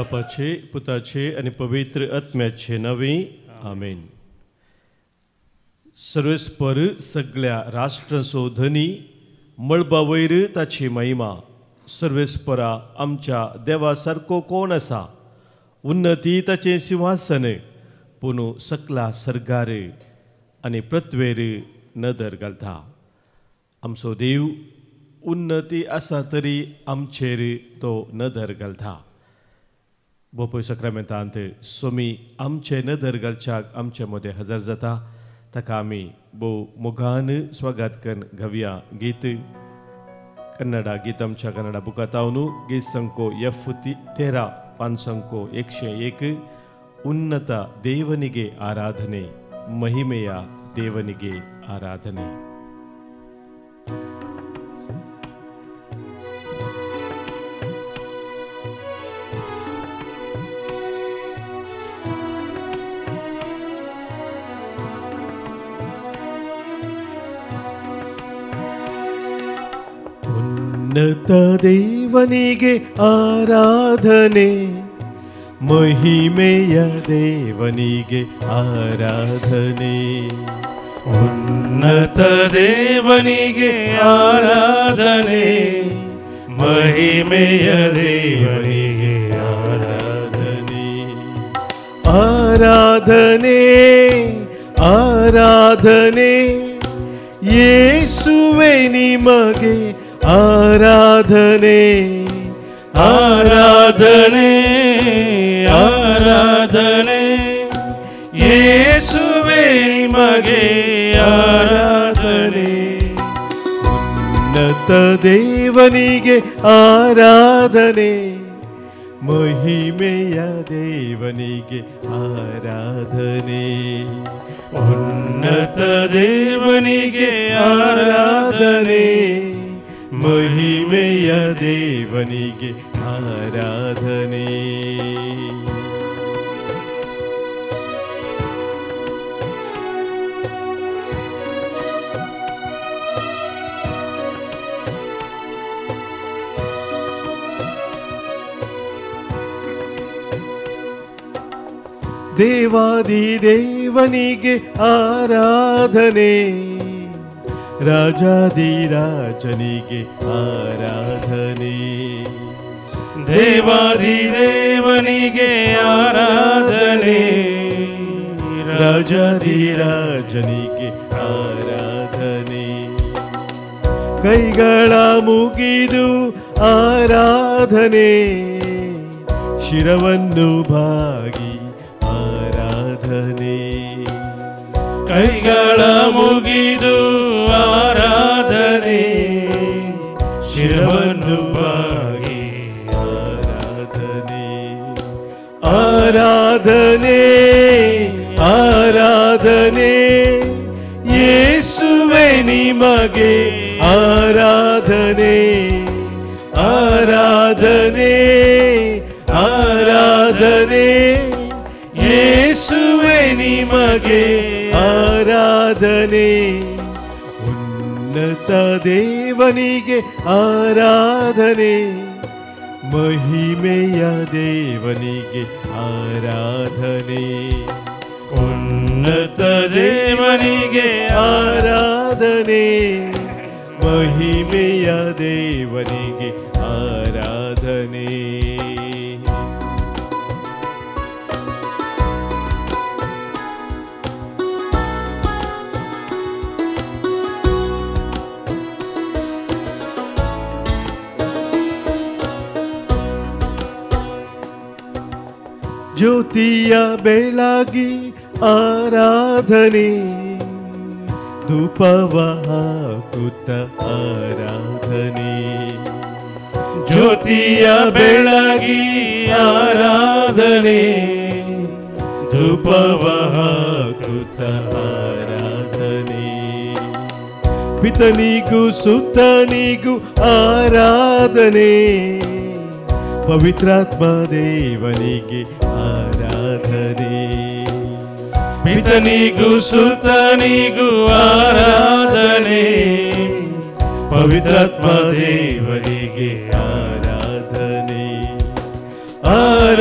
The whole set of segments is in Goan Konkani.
बापाचे पुताचे आनी पवित्र आत्म्याचे नांवे आमेन. सर्वेस्पर सगळ्या राष्ट्रांचो धनी, मळबा वयर ताची महिमा. सर्वेस्परा आमच्या देवा सारको कोण आसा? उन्नती ताचें सिंहासन, पूण सकला सर्गार आनी पृथ्वेर नदर घालता. आमचो देव उन्नती आसा तरी आमचेर तो नदर घालता. बोपय सक्रामेंतांत सोमी आमचे नदर घालच्याक आमचे मदें हजर जाता. ताका आमी भोव मोगान स्वागत करून घेवया. गीत कन्नडा गीत आमच्या कन्नडा बुकातावनू गीत संको एफ 13 पांच 101. उन्नत ದೇವನಿಗೆ ಆರಾಧನೆ, ಮಹಿಮೆಯ ದೇವನಿಗೆ ಆರಾಧನೆ. ಉನ್ನತ ದೇವನಿಗೆ ಆರಾಧನೆ, ಮಹಿಮೆಯ ದೇವನಿಗೆ ಆರಾಧನೆ. ಉನ್ನತ ದೇವನಿಗೆ ಆರಾಧನೆ, ಮಹಿಮೆಯ ದೇವನಿಗೆ ಆರಾಧನೆ. ಆರಾಧನೆ ಆರಾಧನೆ ಯೇಸುವೆ ನಿಮಗೆ ಆರಾಧನೆ. ಆರಾಧನೆ ಆರಾಧನೆ ಯೇಸುವೆ ನಿಮಗೆ ಆರಾಧನೆ. ಉನ್ನತ ದೇವನಿಗೆ ಆರಾಧನೆ, ಮಹಿಮೆಯ ದೇವನಿಗೆ ಆರಾಧನೆ. ಉನ್ನತ ದೇವನಿಗೆ ಆರಾಧನೆ, ಮಹಿಮೆಯ ದೇವನಿಗೆ ಆರಾಧನೆ. ದೇವಾದಿ ದೇವನಿಗೆ ಆರಾಧನೆ, ರಾಜಾದಿ ರಾಜನಿಗೆ ಆರಾಧನೆ. ದೇವಾದಿ ದೇವನಿಗೆ ಆರಾಧನೆ, ರಾಜಾದಿ ರಾಜನಿಗೆ ಆರಾಧನೆ. ಕೈಗಳ ಮುಗಿದು ಆರಾಧನೆ, ಶಿರವನ್ನು ಬಾಗಿ ಆರಾಧನೆ. ಕೈಗಳ ಮುಗಿದು ಆರಾಧನೆ, ಶಿರವನ್ನು ಬಾಗಿ ಆರಾಧನೆ. ಆರಾಧನೆ ಆರಾಧನೆ ಯೇಸುವೆ ನಿಮಗೆ ಆರಾಧನೆ. ಆರಾಧನೆ ಆರಾಧನೆ ಯೇಸುವೆ ನಿಮಗೆ ಆರಾಧನೆ. ಉನ್ನತ ದೇವನಿಗೆ ಆರಾಧನೆ, ಮಹಿಮೆಯ ದೇವನಿಗೆ ಆರಾಧನೆ. ಉನ್ನತ ದೇವನಿಗೆ ಆರಾಧನೆ, ಮಹಿಮೆಯ ದೇವನಿಗೆ ಆರಾಧನೆ. ಜ್ಯೋತಿಯ ಬೆಳಗಿ ಆರಾಧನೆ, ಧೂಪವ ಹಾಕುತ್ತ ಆರಾಧನೆ. ಜ್ಯೋತಿಯ ಬೆಳಗಿ ಆರಾಧನೆ, ಧೂಪವ ಹಾಕುತ್ತ ಆರಾಧನೆ. ಪಿತನಿಗೂ ಸುತನಿಗೂ ಆರಾಧನೆ, ಪವಿತ್ರಾತ್ಮ ದೇವನಿಗೆ ಆರಾಧನೆ. ಪಿತನಿಗೂ ಸುತನಿಗೂ ಆರಾಧನೆ, ಪವಿತ್ರಾತ್ಮ ದೇವನಿಗೆ ಆರಾಧನೆ. ಆರಾಧನೆ.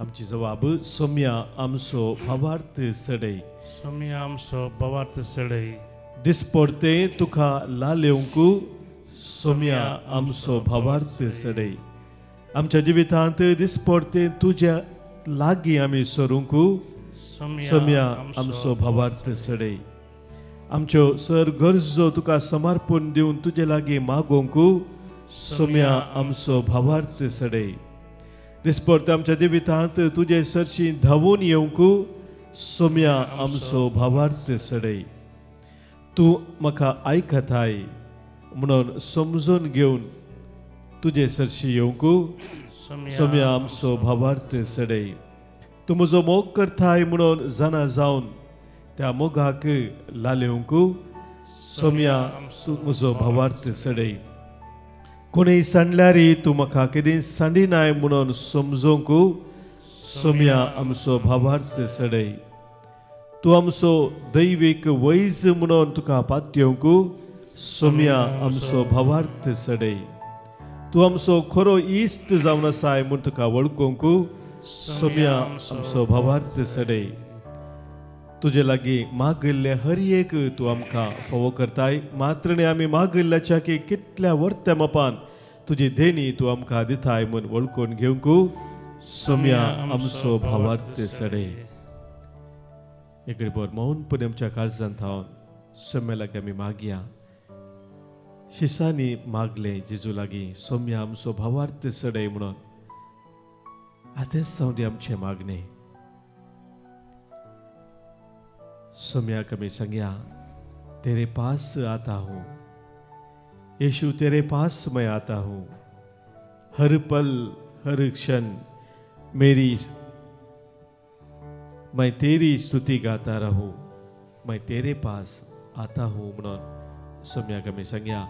आमची जवाब सोम्या आमचो भावार्थ सडय. सोम्या आमचो भावार्थ सडय. दिसपडते तुका लालेवंक सोम्या आमचो भावार्थ सडय. आमच्या जिवितांत दिसपडते तुज्या लागीं आमी सरूंक सोम्या आमचो भावार्थ सडय. आमच्यो सर गरजो तुका समर्पण दिवन तुजे लागीं मागोवंक सोम्या आमचो भावार्थ सडय. दिसपडते आमच्या जिवितांत तुजे सरशी धांवून येवंक सोम्या आमचो भावार्थ सडय. तूं म्हाका आयकताय म्हणून समजून घेवन तुजे सरशी येवंक सोम्या आमचो भावार्थ सडय. तूं म्हजो मोग करताय म्हणून जाणा जावन त्या मोगाक लालेवंक सोम्या तूं म्हजो भावार्थ सडय. कोणूय सांडल्यार तूं म्हाका केदीं सांडिनाय म्हणून समजूंक सोम्या आमचो भावार्थ सडय. तूं आमचो दैवीक वैज म्हणून तुका पातयेवंक सोम्या आमचो भावार्थ सडय. तूं आमचो खरो इश्ट जावन आसाय म्हूण तुका वळखूंक सोम्या आमचो भावार्थ सडय. तुजे लागीं मागिल्लें हर एक तूं आमकां फावो करताय. मात्र न्ही आमी मागिल्ल्याच्या की कितल्या वर्त्या मापान तुजी देणी तूं आमकां दिताय म्हूण वळखून घेवंक सोम्या आमचो भावार्थ सडय. एक बर मौनपणे आमच्या काळजांत थावन सोम्या लागीं आमी मागया. शिसांनी मागलें जेजू लागीं सोम्या आमचो भावार्थ सडय म्हणून. आतांच जावं दी आमचें मागणें. सोम्याक आमी सांगया, तेरे पास आता हूँ यीशु, तेरे पास मैं आता हूँ. हर पल हर क्षण मेरी मैं तेरी स्तुति गाता रहूँ, मैं तेरे पास आता हूँ म्हणून सोम्याक आमी सांगया.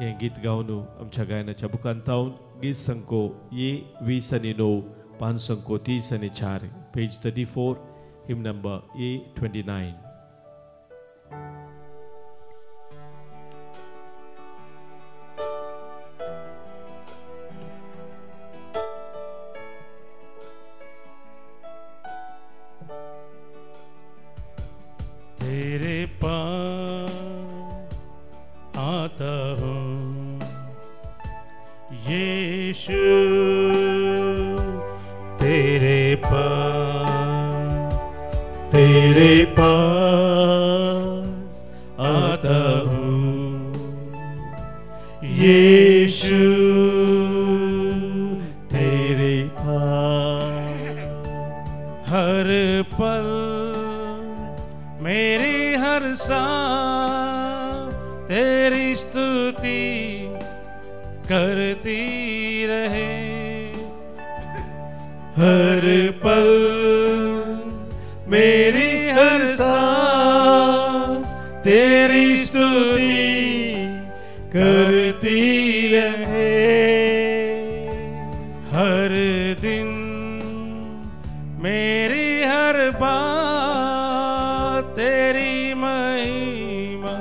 हें गीत गावन आमच्या गायनाच्या बुकांत थावन गीत संको ए 20 आनी 9, 5 संको 30 आनी 4, पेज 34, hymn number A29. तेरे पास आता हूँ यीशु, तेरे पास, तेरे पास आता हूँ यीशु, तेरे पास. हर पल मेरी हर सांस तेरी स्तुति करती रहे. हर पल मेरी हर सांस तेरी स्तुति करती रहे. हर दिन मेरी हर बात तेरी महिमा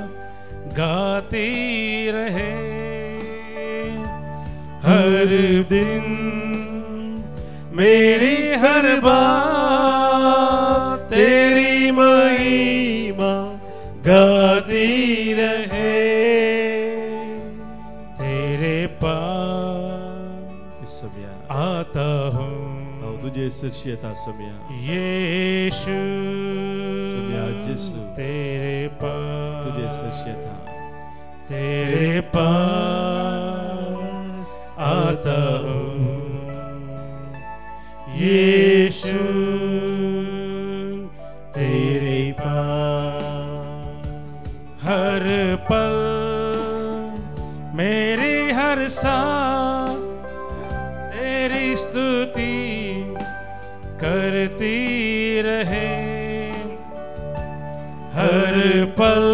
गाती रहे. हर दिन मेरी हर बात तेरी महिमा गाती रहे. तेरे पास आता हूँ तुझे सरशी येता सोम्या यीशु, सोम्या जेसू, तेरे पास, तुझे सरशी येता. तेरे पास आता हूँ यीशु, तेरे पास. हर पल मेरी हर सांस तेरी स्तुति करती रहे. हर पल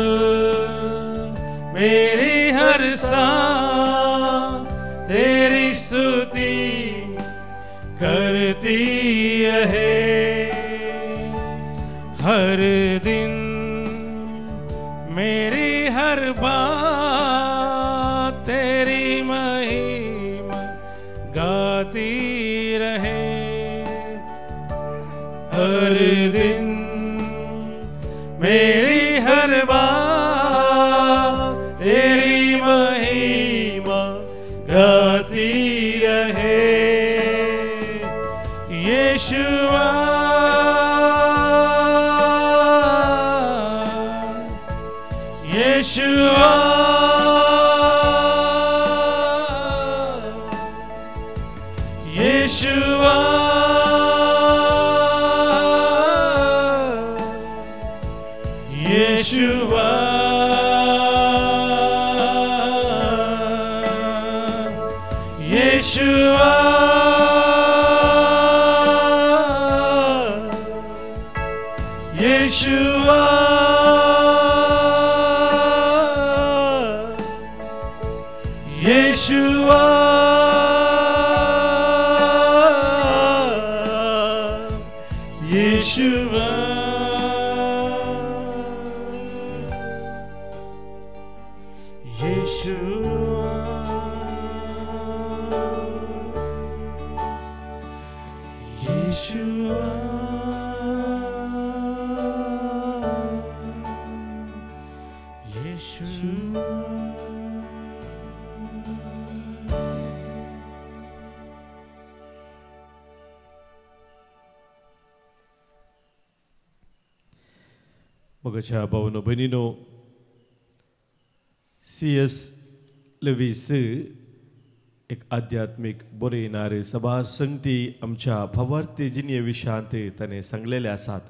मेरी हर सांस तेरी स्तुति करती रहे. हर दिन मेरी हर बात तेरी महिमा गाती रहे। बार तेरी महिमा गाती रहे। यीशुआ यीशुआ यीशुआ यीशुआ यीशुआ यीशुआ यीशुआ यीशुआ। यीशुआ यीशुआ यीशुआ। मोगाच्या भावनो भयणीनो, सी एस लवीस एक आध्यात्मीक बरयणारे सभा संगती आमच्या भावार्थी जिणे विशयांत ताणें सांगलेले आसात.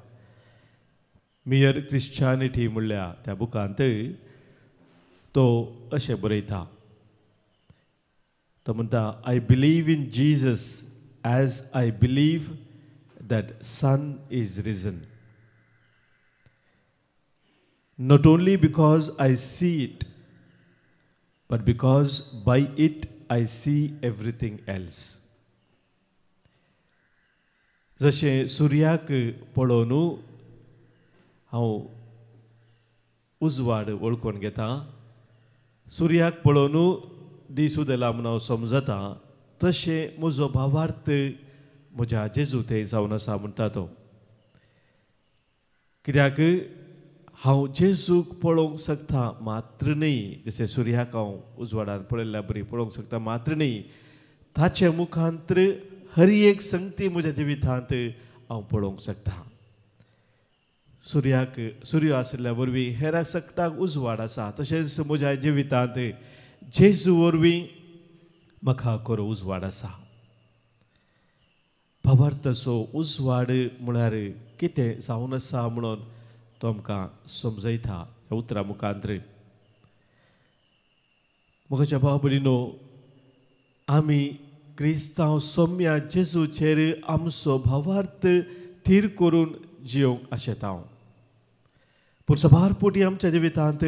मियर क्रिश्चानिटी म्हणल्या त्या बुकांत तो अशें बरयता. तो म्हणटा, I believe in Jesus as I believe that sun is risen. Not only because I see it, but because by it I see everything else. जशें सुर्याक पळोवन हांव उजवाड वळखून घेता, सुर्याक पळोवन दीस उदेला म्हूण हांव समजता, तशें म्हजो भावार्थ म्हज्या जेजू थंय जावन आसा म्हणटा तो. कित्याक हांव जेजूक पळोवंक शकता मात्र न्हय, जशें सुर्याक हांव उजवाडान पळयल्ल्या बरी पळोवंक शकता मात्र न्हय, ताचे मुखांतर हर एक संगती म्हज्या जिवितांत हांव पळोवंक शकता. सुर्याक सूर्य आशिल्ल्या वरवीं हेर सगळ्याक उजवाड आसा, तशेंच म्हज्या जिवितांत जेजू वरवीं म्हाका खरो उजवाड आसा. भावार्थाचो उजवाड म्हळ्यार कितें जावन आसा म्हणून तो आमकां समजयता ह्या उतरां मुखांतर. म्हज्या भाव भयणीनो, आमी क्रिस्तांव सोम्या जेजूचेर आमचो भावार्थ थीर करून जियोंक आशेता. पूण सबार पोटी आमच्या जिवितांत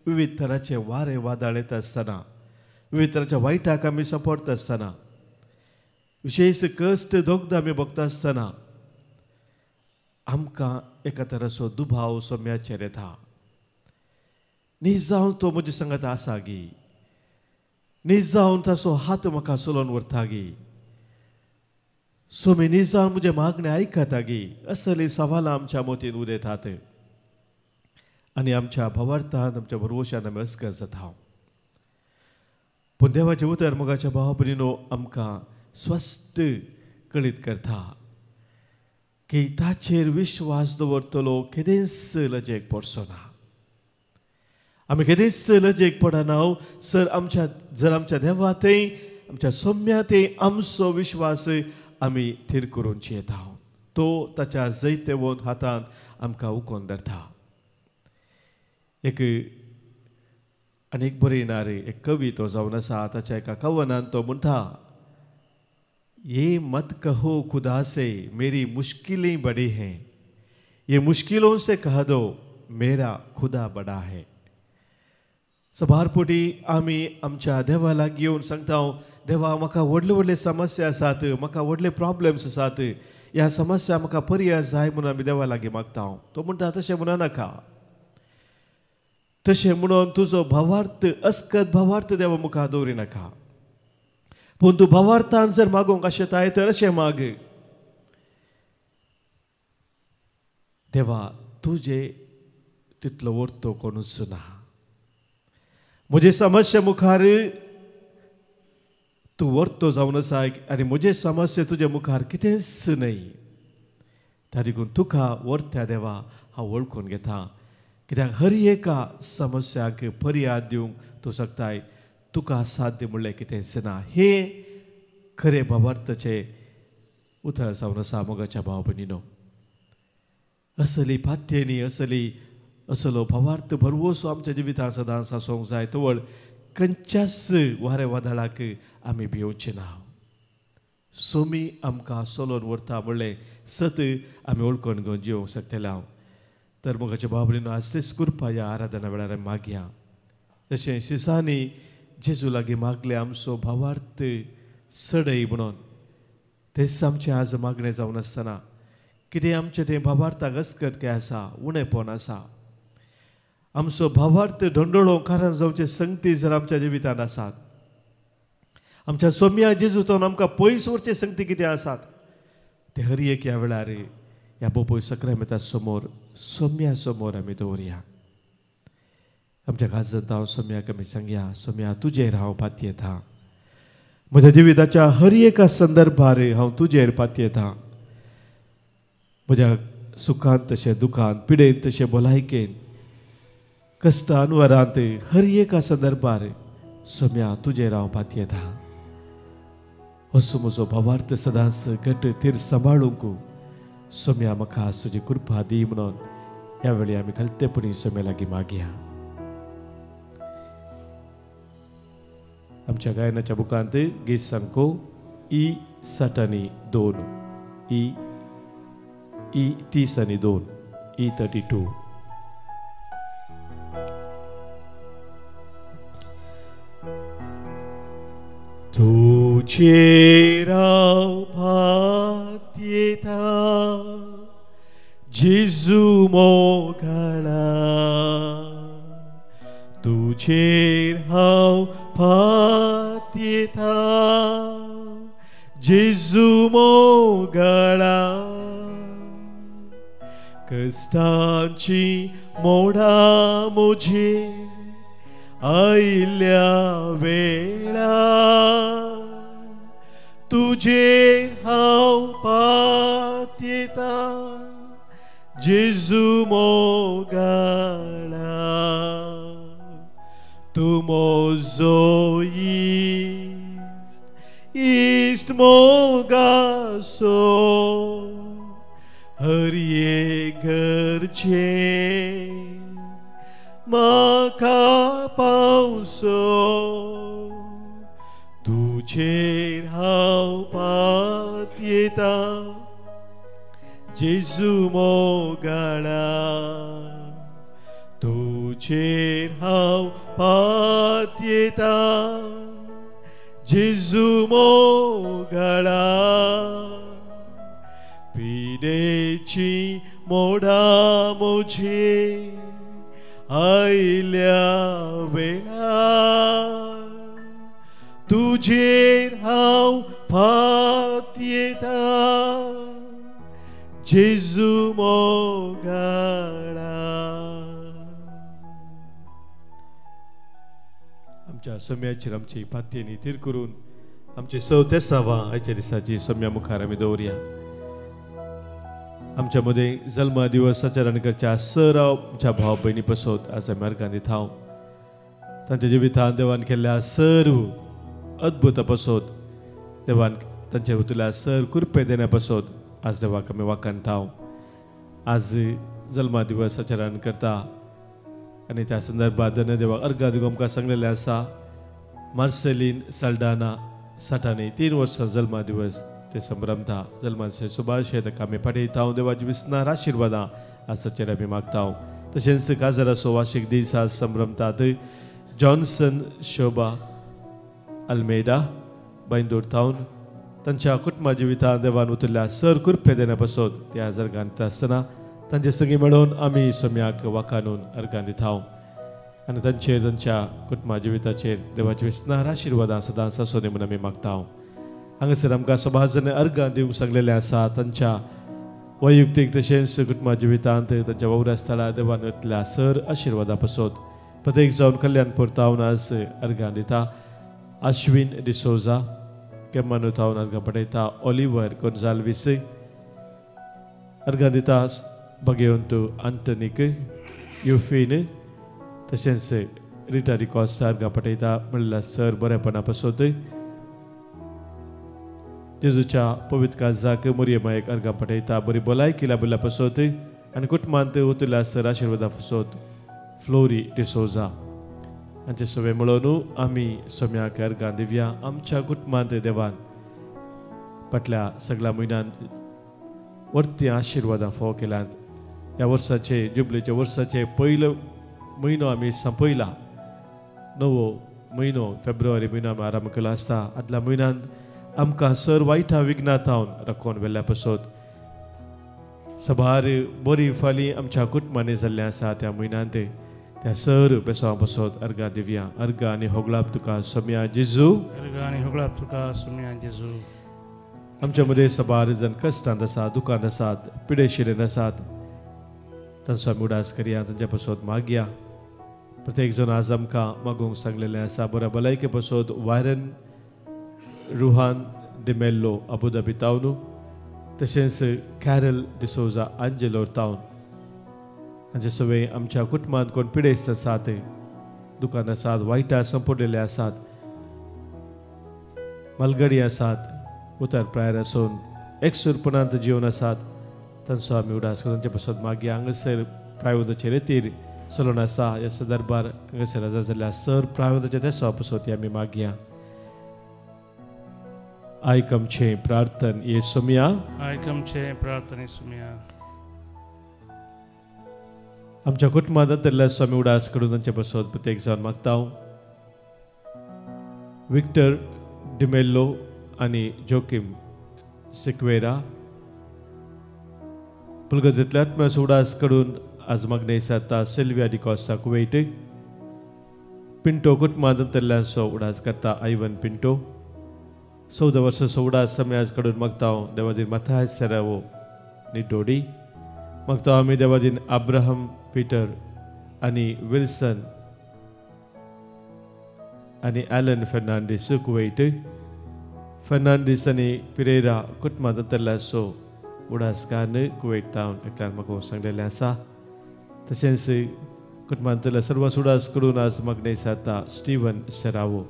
विविध तराचे वारे वादळ येता आसतना, विविध तराच्या वायटाक आमी सांपडटा आसतना, विशेश कश्ट दोगद आमी भोगता आसतना आमकां एका तराचो दुबाव सोम्याचेर येता. न्ही जावन तो म्हज्या सांगात आसा गी, न्ही जावन ताचो हात म्हाका चलोवन व्हरता गी, सोमी न्ही जावन म्हजें मागणें आयकता गी, असली सवालां आमच्या मतीन उदयतात आनी आमच्या भावार्थान आमच्या भरवशान आमी अस्कर जाता. पूण देवाचें उतर मोगाच्या भावा भयणीनो आमकां स्वस्थ कळीत करता की ताचेर विश्वास दवरतलो केदेंच लजेक पडचो ना. आमी केदेंच लजेक पडना सर आमच्या जर आमच्या देवा थंय आमच्या सोम्या थंय आमचो विश्वास आमी थीर करून येता, तो ताच्या जैतेवंत हातान आमकां उकोन धरता. एक आनी एक बरयणारे एक कवी तो जावन आसा, ताच्या एका कवनान तो म्हणटा, ये मत कहो खुदा से मेरी मुश्किलें बड़ी हैं, ये मुश्किलों से कह दो मेरा खुदा बड़ा है. सबार पोटी आमी आमच्या देवा लागीं येवन सांगता, देवा म्हाका व्हडले व्हडले समस्या आसात, म्हाका व्हडले प्रॉब्लम्स आसात, ह्या समस्या म्हाका पर्याय जाय म्हणून आमी देवा लागीं मागता. तो म्हणटा तशें म्हणू नाका, तशें म्हणून तुजो भावार्थ अस्कत भावार्थ देवा मुखार दवरी नाका, पूण तूं भावार्थान जर मागूंक आशेताय तर अशें माग, देवा तुजे तितलो वर्तो कोणूच ना. म्हजे समस्या मुखार तूं वर्तो जावन आसा आनी म्हजे समस्या तुजे मुखार कितेंच न्हय. त्या देखून तुका वर्त्या देवा हांव वळखून घेता, कित्याक हर एका समस्याक पर्याय दिवंक तूं शकताय, तुका साध्य म्हणलें कितेंच ना. हें खरें भावार्थाचें उतर जावन आसा मोगाच्या भाव भयणीनो. असली पात्येनी असली असलो भावार्थ भरवसो आमच्या जिवितांत सदांच आसूंक जाय. तवळ खंयच्याच वारे वादळाक आमी भिवचे ना. सोमी आमकां सोलोन व्हरता म्हणलें सत आमी वळखून घेवन जिवंक शकतले हांव. तर मोगाच्या भाव भयणीनो, आज तेच कृपा ह्या आराधना वेळार मागया. जशें शिसांनी जेजू लागीं मागलें आमचो भावार्थ सडय म्हणून, तेच आमचें आज मागणें जावन आसतना कितें आमचें तें भावार्थाक अस्कत काय आसा, उणेपण आसा, आमचो भावार्थ धोंडोळो कारण जावचे संगती जर आमच्या जिवितांत आसात, आमच्या सोम्या जेजूतून आमकां पयस व्हरचे संगती कितें आसात, ते हर एक ह्या वेळार ह्या बोपोय सक्रामेता समोर सोम्या समोर आमी दवरया. आमच्या खाजन हांव सोम्याक आमी सांगया, सोम्या तुजेर हांव पातयेता, म्हज्या जिविताच्या हर एका संदर्भार हांव तुजेर पातयेता. म्हज्या सुखांत तशें दुखांत, पिडेन तशें भलायकेन, कश्ट अनवरांत, हर एका संदर्भार सोम्या तुजेर हांव पातयेता. असो म्हजो भावार्थ सदांच घट थीर सांबाळूंक सोम्या म्हाका तुजी कृपा दी म्हणून ह्या वेळी आमी खालतेपणी सोम्या लागीं मागया. आमच्या गायनाच्या बुकांत गीत सांगको ई 60 आणि 2, ई ई 30 आणि 2, ई 32. तुझेर हांव पातयेता जेजू मोगाळा, तुझेर हांव पातयेता जेजू मोगाळा, कश्टांची मोडा म्हजे आयल्या वेळा, तुझेर हांव पातयेता जेजू मोगाळा, तूं म्हजो इश्ट, इश्ट मोगासो, हर एक गरजे म्हाका पावसो, तुजेर हांव पातयेता जेजू मोगाळा, तुजेर हांव पातयेता जेजू मोगाळा, पिडेची मोडा म्हजे आयल्या वेळा, तुजेर हांव पातयेता जेजू मोगाळा. आमच्या सोम्याचेर आमची पातयेनी थीर करून आमची सव तेसावा आयच्या दिसाची सोम्या मुखार आमी दवरया. आमच्या मदें जल्मा दिवस आचरण करच्या सर आमच्या भाव भयणी पसोत आज आमी अर्गां दिता. तांच्या जिवितांत देवान केल्ल्या सर्व अद्भुत पसोत, देवान तांच्या वतल्या सर कृपे देण्या पसोत आज देवाक आमी वाखाणता. आज जल्मा दिवस आचरण करता आनी त्या संदर्भात धन्य देवाक अर्गां दिवंक आमकां सांगलेलें आसा. मार्सेलीन साल्डाना 63 वर्सां जल्मा दिवस ते संभ्रमता. जल्माचे शुभाशय ताका आमी पाठयता. देवाची विसनार आशिर्वादां आज ताचेर आमी मागता. तशेंच काजाराचो वार्षिक दीस आज संभ्रमतात जॉन्सन शोभा अल्मेडा बैंदूर थावन तांच्या कुटुंबा जिवितांत देवान उतरल्या सर कृपे देण्या पासत ते आज अर्गां दिता आसतना तांचे संगी मेळून आमी सोम्याक वाखाणून अर्गां दिता आनी तांचेर तांच्या कुटुंबा जिविताचेर देवाची विसनार आशिर्वादां सदांच आसूं दी म्हूण आमी मागता. हांगासर आमकां सभाजन अर्गां दिवंक सांगलेलें आसा. तांच्या वैयक्तीक तशेंच कुटुंबा जिवितांत तांच्या वावरा स्थळार देवान वतल्या सर आशिर्वादा पासत प्रत्येक जावन कल्याण पुरतावन आज अर्गां दिता. अश्विन डिसोजा केम्मानू थावन अर्गां पठयता. ओलिवर गोन्जाल्वीस अर्गां दिता. भगेवंत आंटनीक युफीन तशेंच रिटा डिकॉस्ता अर्गां पठयता. म्हणल्यार सर बरेपणा पासत जेजूच्या पवित्र काजाक मोरये मायेक अर्गां पठयता. बरी भलायकी लाबिल्ल्या पासत आनी कुटुंबांत उतरल्या सर आशिर्वादा पासत फ्लोरी डिसोजा हांचे सगळे मेळोवन आमी सोम्याक अर्गां दिवया. आमच्या कुटुंबांत देवान फाटल्या सगळ्या म्हयन्यांत वर्ती आशिर्वादां फावो केल्यात. ह्या वर्साचे जुबलेच्या वर्साचे पयलो म्हयनो आमी संपयला. नवो म्हयनो फेब्रुवारी म्हयनो आमी आराम केलो आसता. आदल्या म्हयन्यांत आमकां सर वायटा विघ्नां थावन राखून व्हेल्ल्या पासत सबार बरी फाली आमच्या कुटुंबांनी जाल्लें आसा. त्या म्हयन्यांत त्या सर बेसांव पासत अर्गां दिवया. अर्गां आनी होगळाप तुका सोम्या जेजू. अर्गां आनी होगळाप तुका सोम्या जेजू. आमच्या मदें सबार जण कश्टांत आसात, दुकांत आसात, पिडेशिरेंत आसात, तांचो आमी उडास करया, तांच्या पासत मागया. प्रत्येक जण आज आमकां मागूंक सांगलेलें आसा. बऱ्या भलायके पासत वायरन रुहान डिमेल्लो अबुधाबी तावन तशेंच कॅरल डिसोजा आंजेलोर तावन हांचे सगळे आमच्या कुटुंबांत कोण पिडेस्त आसात, दुकान आसात, वायटां संपडलेले आसात, मालगडी आसात, उतर प्रायर आसून एकसूरपणांत जिवन आसात, तांचो आमी उडास करून तांचे पासत मागीर हांगासर प्रायवदाचे रेतीर चलून आसा. ह्या संदर्भार हांगासर आसा जाल्यार सर प्रायवदाच्या देसा पासत आमी मागया. आयक आमचें प्रार्थन ये सोमया. आयक आमचें प्रार्थन ये सोमया. आमच्या कुटुंबांत अंतरल्या स्वामी उडास करून तांचे पासत प्रत्येक जावन मागता. विक्टर डिमेल्लो आनी जोकीम सिक्वेरा पुलगजेंतल्या आत्म्याचो उडास करून आज मागणें जाता. सिल्विया डिकॉस्ता कुवेट पिंटो कुटुंबांत अंतरल्यांचो उडास करता. आयवन पिंटो 14 वर्सांचो उडास आमी आज कडून मागता. देवादीन मथाय सेरावो निडोडी मागता. आमी देवादीन अब्राहम पीटर आनी विल्सन आनी ॲलन फेर्नांडीस कुवेट फेर्नांडीस आनी पिरेरा कुटुंबांत अंतरल्यांचो उडास कारण कुवेट तावन एकल्यान म्हाका सांगलेलें आसा. तशेंच कुटुंबांतल्या सर्व उडास करून आज मागणें जाता. स्टिवन सेरावो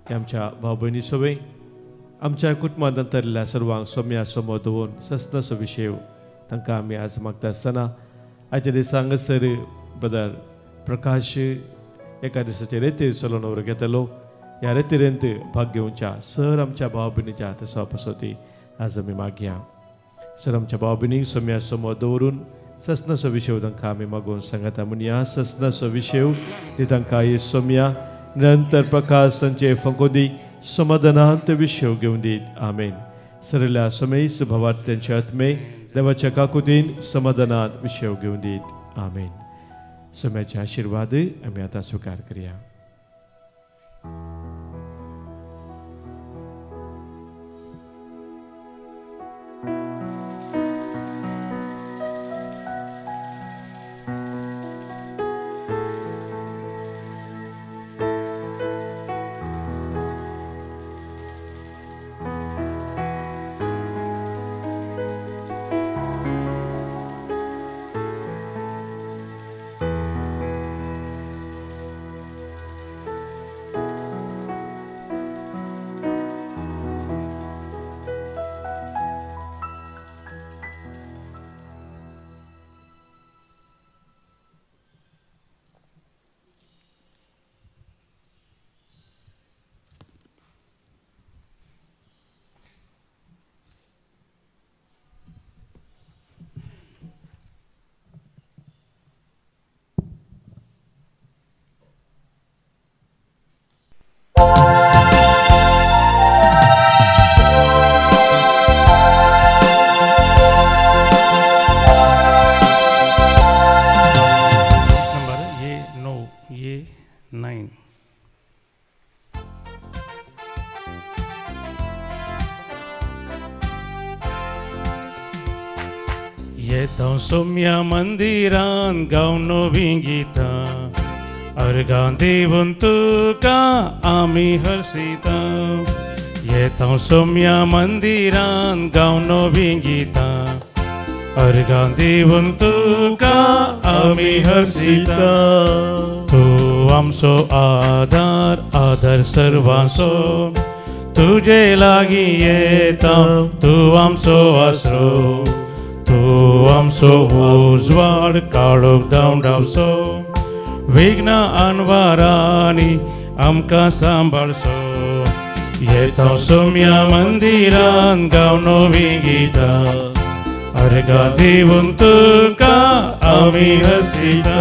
हे आमच्या भाव भयणी सोबे आमच्या कुटुंबांत अंतरल्या सर्वांक सोम्या सोमो दवरून सस्नाचो विशय तांकां आमी आज मागता आसतना आयच्या दिसा हांगासर ब्रदर प्रकाश एका दिसाचे रेतीर चलोवन वर घेतलो. ह्या रेतिरेंत भाग घेवच्या सर आमच्या भाव भयणीच्या तसो पासती आज आमी मागया. सर आमच्या भाव भयणीक सोम्या सोमो दवरून सस्नाचो विशय तांकां आमी मागून सांगता. म्हणया सस्नाचो विशय ती तांकां हे सोम्या निरंतर प्रकाश तांचे फंकोदी समाधानांत विशय घेवन दीत. आमेन. सरल्या समेस भावार्थ त्यांच्या आत्मे देवाच्या काकुतीन समाधानान विशय घेवन दीत. आमेन. सोम्याचे आशिर्वाद आमी आतां स्विकार करया. येता सोम्या मंदिरान गावन नवीं गितां अर्गां दिवन तुका आमी हर्शिता. येता सोम्या मंदिरान गावन नवीं गितां अर्गां दिवन तुका आमी हर्शिता. तूं आमचो आदार आदार सर्वांचो तुजे लागीं येता तूं आमचो आसरो तूं आमचो उजवाड काळोख धांवडावचो विघ्न अनवारांनी आमकां सांबाळचो. येता सोम्या मंदिरान गावन नवीं गितां अर्गां दिवन तुका आमी हर्शिता.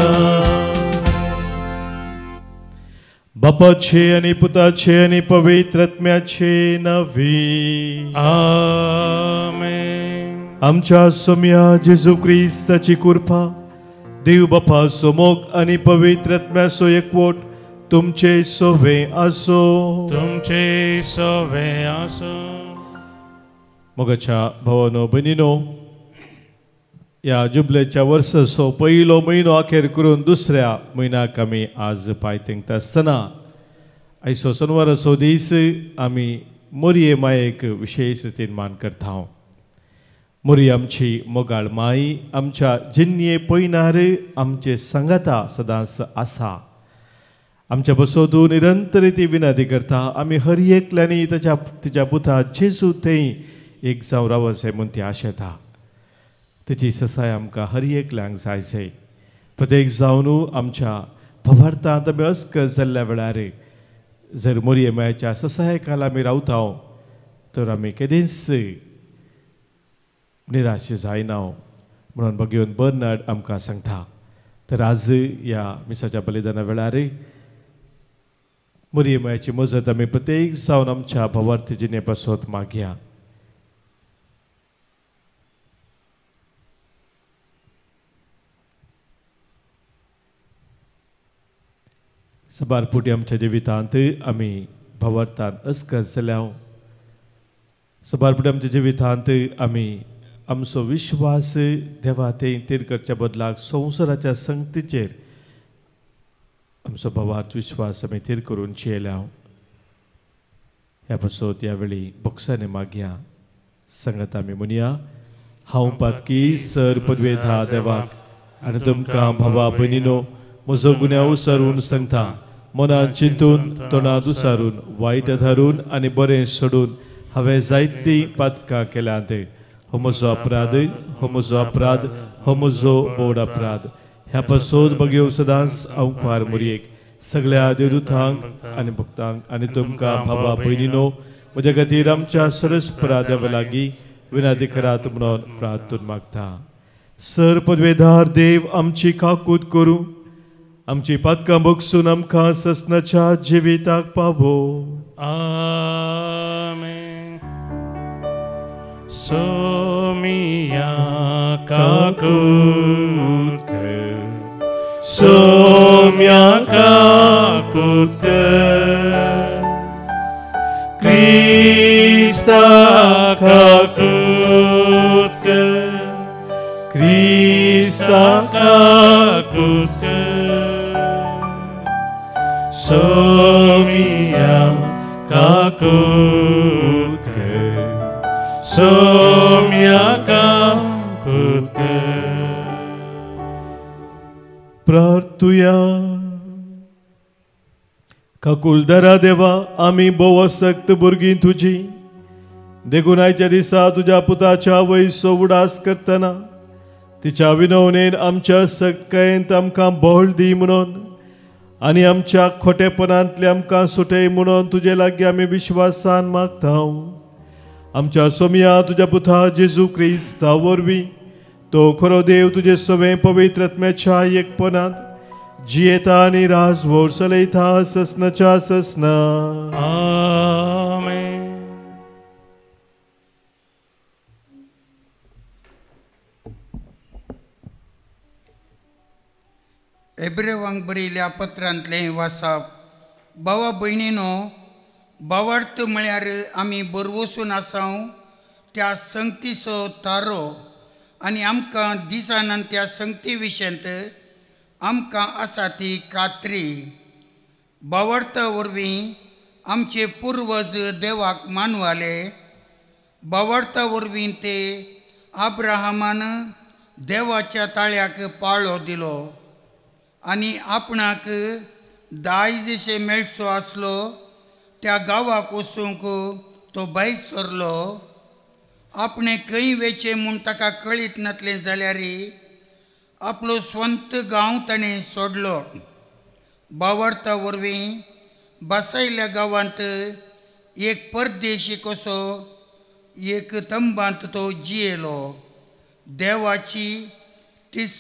बापाचे आनी पुताचे आनी पवित्र आत्म्याचे नांवी आमेन. आमच्या सोम्या जेजू क्रिस्ताची कृपा देव बापाचो मोग आनी पवित्र आत्म्याचो एकवट तुमचे सोवे आसो. तुमचे सोवे आसो. मोगाच्या भावानो भयणीनो, ह्या जुबलेच्या वर्साचो पयलो म्हयनो अखेर करून दुसऱ्या म्हयन्याक आमी आज पांय तेंकता आसतना आयचो शेनवाराचो दीस आमी मोरये मायेक विशेश रितीन मान करता. मोरी आमची मोगाळ माई आमच्या जिन्ये पयनार आमचे सांगाता सदांच आसा. आमच्या बसोदू निरंतर ती विनंती करता. आमी हर एकल्यांनी ताच्या तिच्या पुता जेजू थंय एक जावं रावचें म्हूण ती आशेता. तेची ससाय आमकां हर एकल्यांक जाय जाय. प्रत्येक जावन आमच्या भवार्थांत आमी अस्कस जाल्ल्या वेळार जर मोरये मायेच्या ससाये खाला आमी रावता तर आमी केदींच निराश जायना म्हणून भगवंत बर्नार्ड आमकां सांगता. तर आज ह्या मिसाच्या बलिदाना वेळार मोरये मायेची मजत आमी प्रत्येक जावन आमच्या भवार्थ जिणे पासत मागया. सबार पुटी आमच्या जिवितांत आमी भावार्थान अस्कस जाल्या. सबार पुटी आमच्या जिवितांत आमी आमचो विश्वास देवा थंय थीर करच्या बदलाक संवसाराच्या संगतीचेर आमचो भावार्थ विश्वास आमी थीर करून चियल्या. ह्या पासत ह्या वेळी बोक्सांनी मागया. सांगात आमी म्हणया, हांव पातकी सर पदवेता देवाक आनी तुमकां भावा भयणीनो म्हजो गुन्यांव सारून सांगता. मनान चिंतून तोंडांत उसारून वायट धारून आनी बरें सोडून हांवें जायतीं पातकां केल्यांत. हो म्हजो अपराध, हो म्हजो अपराध, हो म्हजो बोड अपराध. ह्या पासत बगेव सदांच अंकुवार मोरयेक सगळ्या देवदूतांक आनी भक्तांक आनी तुमकां भावा भयणीनो म्हज्या खातीर आमच्या सरस्परा देवा लागीं विनंती करात म्हणून प्रार्थून मागता. सर पदवेदार देव आमची काकूत करूं, आमची पातकां बगसून आमकां ससनाच्या जिविताक पावो. आमेन. सोमिया काकूत कर, सोम्या काकूत कर, क्रिस्ता काकूत कर, क्रिस्ता काकूत कर, सोमिया काकूत कर, सोम्या काकूत कर. प्रार्थुया. काकुलदारा देवा, आमी भोव आसक्त भुरगीं तुजी, देखून आयच्या दिसा तुज्या पुताच्या वयसो उडास करतना तिच्या विनवणेन आमच्या सक्तकायेंत आमकां बळ दी म्हणून आनी आमच्या खोटेपणांतले आमकां सुटय म्हणून तुजे लागीं आमी विश्वासान मागता. आमच्या सोमया तुज्या पुता जेजू क्रिस्ता वरवीं तो खरो देव तुजे सवें पवित्र आत्म्याच्या एकपणांत जियेता आनी राजवोर चलयता ससनाच्या ससना. आमेन. एब्रेवांक बरयल्या पत्रांतलें वाचप. भावा भयणीनो, भावार्थ म्हळ्यार आमी बरवसून आसाव त्या संगतीचो तारो आनी आमकां दिसानान त्या संगती विशयांत आमकां आसा ती खात्री. बावर्ता वरवीं आमचे पुर्वज देवाक मानवाले. बावर्ता वरवीं ते आब्राहामान देवाच्या ताळ्याक पाळो दिलो आनी आपणाक दायज जशें मेळचो आसलो त्या गांवाक वचूंक तो भायर सरलो. आपणें खंय वेचें म्हूण ताका कळीत नासलें जाल्यार आपलो स्वंत गांव ताणें सोडलो. बावर्ता वरवीं बसयल्ल्या गांवांत एक परदेशी कसो एक तंबांत तो जियेलो. देवाची तीस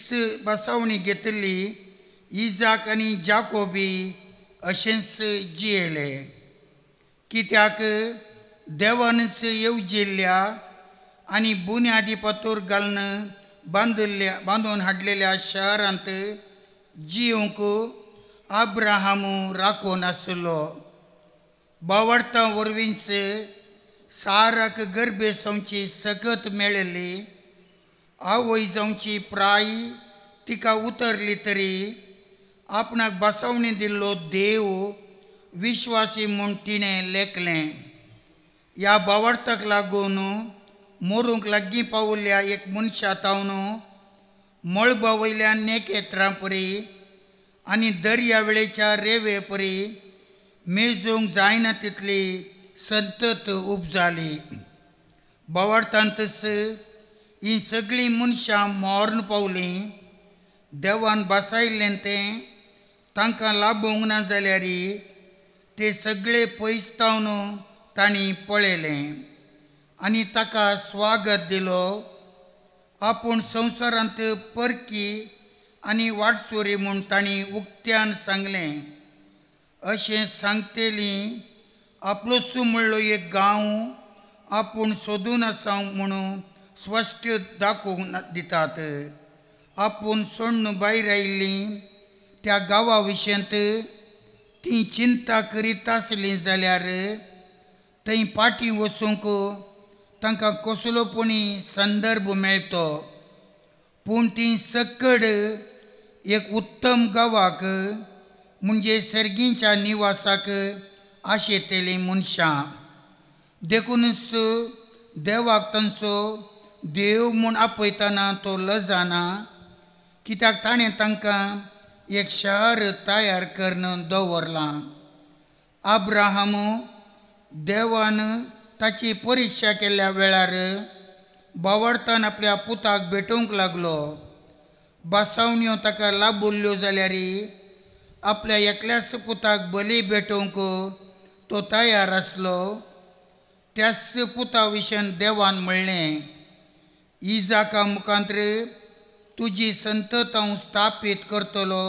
बसावणी घेतिल्ली इजाक आनी जाकोबी अशेंच जियेले. कित्याक देवानच येवजिल्ल्या आनी बुन्यादी पतूर घालून बांदिल्ल्या बांदून हाडलेल्या शहरांत जिवंक आब्राहाम राखून आसलो. बावर्ता वरवींच साराक गर्भे जावची सकत मेळिल्ली. आवय जावची प्राय तिका उतरली तरी आपणाक बसवणी दिल्लो देव विश्वासी म्हूण तिणें लेखलें. ह्या बावर्ताक लागून मोरूंक लागीं पावल्ल्या एक मनशा तावन मळबा वयल्या नेकेत्रां परी आनी दर्या वेळेच्या रेवे परी मेजूंक जायना तितली संतत उपजाली. बावर्तांतच ही सगळीं मनशां मरण पावलीं. देवान बसायल्लें तें तांकां लाबूंक ना जाल्यार ते सगळे पयस तावन तांणी पळयलें आनी ताका स्वागत दिलो. आपूण संवसारांत परकी आनी वाटसुरी म्हूण तांणी उक्त्यान सांगलें. अशें सांगतली आपलोसू म्हणलो एक गांव आपूण सोदून आसा म्हणून स्पश्ट दाखोवंक दितात. आपूण सोडून भायर आयिल्लीं त्या गांवा विशयांत ती चिंता करीत आसली जाल्यार थंय फाटीं वचूंक तांकां कसलो पुणी संदर्भ मेळटो. पूण ती सकड एक उत्तम गांवाक म्हणजे सर्गीच्या निवासाक आशेतलीं मनशां. देखूनच देवाक तांचो देव म्हूण आपयतना तो लजाना, कित्याक ताणें तांकां एक शहर तयार करून दवरलां. आब्राहाम देवान ताची परिक्षा केल्ल्या वेळार बावर्तान आपल्या पुताक भेटोवंक लागलो. बसावण्यो ताका लाबुल्ल्यो जाल्यार आपल्या एकल्याच पुताक बली भेटोवंक तो तयार आसलो. त्याच पुता विशयान देवान म्हणलें, इजाका मुखांत्र तुजी संतत हांव स्थापीत करतलो.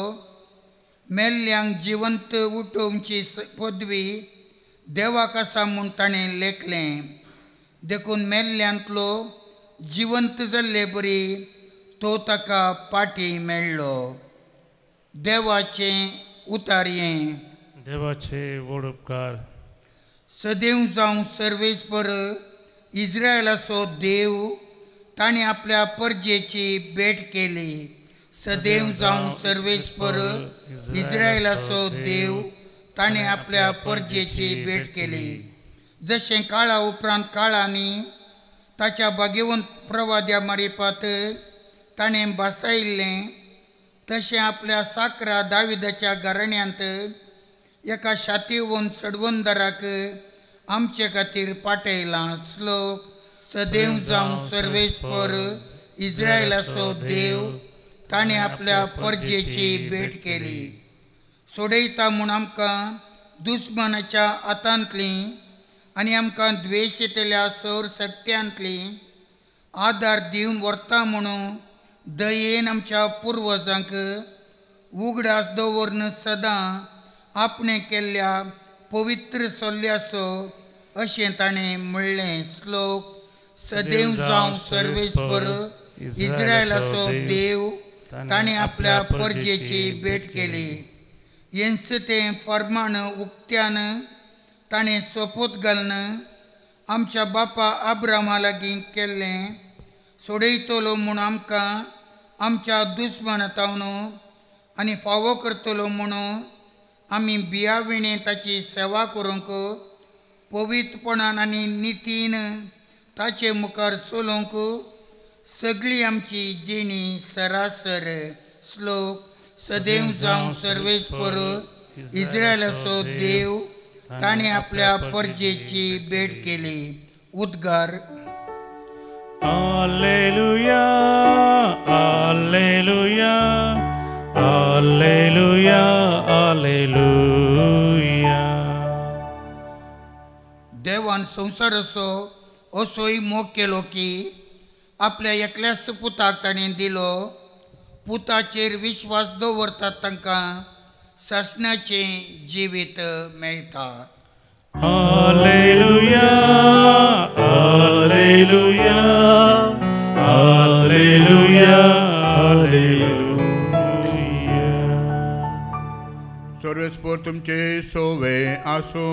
मेल्ल्यांक जिवंत उठोवची पदवी देवाक आसा म्हूण ताणें लेखलें. देखून मेल्ल्यांतलो जिवंत जाल्ले बरी तो ताका पाटी मेळ्ळो. देवाचें उतारयें. देवाचे व्हड उपकार. सदैव जावं सर्वेस्पर इस्रायलाचो देव ताणें आपल्या परजेची भेट केली. सदैव जावं सर्वेस्पर इस्रायलाचो देव ताणें आपल्या परजेची भेट केली. जशें काळा उपरांत काळांनी ताच्या भाग्यवंत प्रवाद्या मारिपात ताणें बसायिल्लें तशें आपल्या साकरा दाविदाच्या घराण्यांत एका शातीवन सडवंदराक आमचे खातीर पाटयलां. श्लोक. सदैव जावं सर्वेस्पर इस्रायलाचो देव ताणें आपल्या परजेची भेट केली. सोडयता म्हूण आमकां दुस्मानाच्या हातांतली आनी आमकां द्वेशेतल्या सौर शक्त्यांतली आदार दिवन व्हरता म्हणून दयेन आमच्या पुर्वजांक उगडास दवरून सदां आपणें केल्ल्या पवित्र सोल्ल्याचो अशें ताणें म्हणलें. श्लोक. सदैव जावं सर्वेस्पर इस्रायलाचो देव ताणें आपल्या परजेची भेट केली. हेंच तें फर्माण उक्त्यान ताणें सोपूत घालून आमच्या बापा आब्रामा लागीं केल्लें सोडयतलो म्हूण आमकां आमच्या दुस्मानातावन आनी फावो करतलो म्हणून आमी बियाविणे ताची सेवा करूंक पवित्रपणान आनी नितीन ताचे मुखार चलोवंक सगळी आमची जिणी सरासर. श्लोक सदैव जावं सर्वेस्पर इस्रायलाचो देव, ताणें आपल्या परजेची भेट केली. उद्गार. Alleluia, alleluia, alleluia, alleluia. देवान संवसाराचो असोय मोग केलो की आपल्या एकल्याच पुताक ताणें दिलो. पुताचेर विश्वास दवरतात तांकां सासणाचें जिवीत मेळटा. Alleluia, alleluia, alleluia, alleluia. सर्वेस्पर तुमचे सोवे आसो.